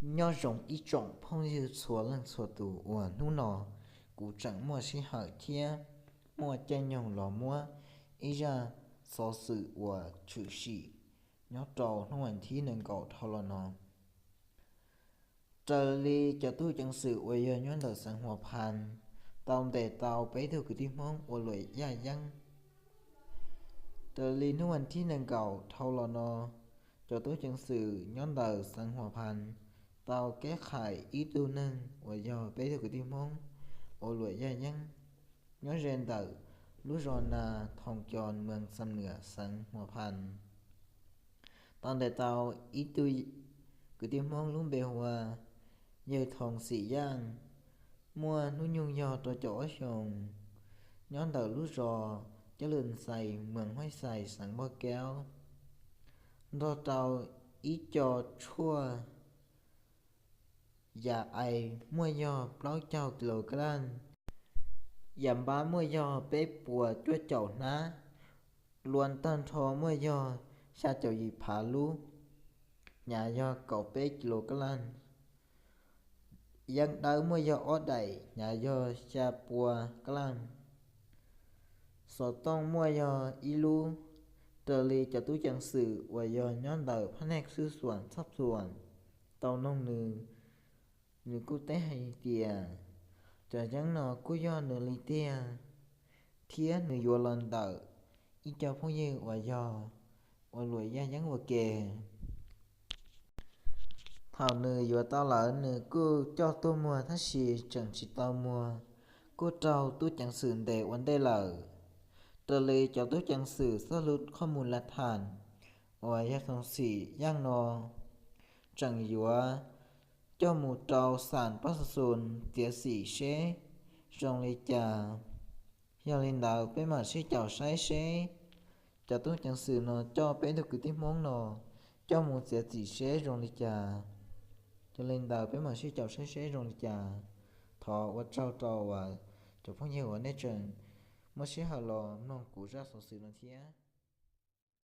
Nyob zoo ib tsoom phooj ywg txhua leej txhua tus uas hnub no kuv tseem muaj sij hawm thiab muaj caij nyoog los muab ib zaj xov xwm uas tshwm sim nyob rau hnub vas thib nees nkaum dhau los no. Raws li cov tub ceev xwm uas yog nyob ntawm xeev Huas Phas tau ntes tau peb tug kwv tij Hmoob ua luam yaj yeeb. Raws li hnub vas thib nees nkaum dhau los no, cov tub ceev xwm nyob ntawm xeev Huas Phas tau keb qhais ib tug neeg uas yog peb tug kwv tij Hmoob ua luam yaj yeeb nyob ze ntawm lub zos Nas Thoos Cos, moos Xam Nuam, xeev Huas Phas. Tau ntes tau ib tug kwv tij Hmoob lub npe hu ua Yawg Thoos Xim Yaj, muaj hnub nyoog yog rau caum ob xyoos, nyob ntawm lub zos Cab Lwm Xais, moos Haib Xais, xeev Npauj Kaub, nrog rau ib co tshuaj yam ais muaj yog plaub caug kis lus kas laj, yam npab muaj yog peb puas cuaj caum hnab, lua tag nrho muaj yog xya caum yim phav lub, hnyav yog kaum peb kis lus kas laj, yeeb dawb muaj yog ob daim, hnyav yog xya pua kas laj, xov tooj muaj yog ib lub. Raws li cov tub ceev xwm uas yog nyob ntawm phab neeg xwb xuam txhab xuam tau noog nws, nws kuj teb hais tias cov yeeb no kuj yog nws li tiag, thiab nws yuav los ntawm ib co phooj ywg uas yog ua luam yaj yeeb ua ke. Thaum nws yuav tau lawm nws kuj coj tuaj muag tab sis tseem tsis tau muag, kuj raug tub ceev xwm ntes ua ntej lawm. Raws li cov tub ceev xwm txoj lus qhoj mus la tham uas Yawg Thoos Xim Yaj no tseem yuav coj mus rau xam pab xas xus txiav txim seb zoo li cas. Yog li ntawd peb mam sib caum saib seb cov tub ceev xwm no coj peb tug kwv tij Hmoob no coj mus txiav txim seb zoo li cas. Yog li ntawd peb mam sib caum saib seb zoo li cas. Thov ua tsaug rau cov phooj ywg uas nej tseem muaj sij hawm los mloog kuv zaj xov xwm no thiab.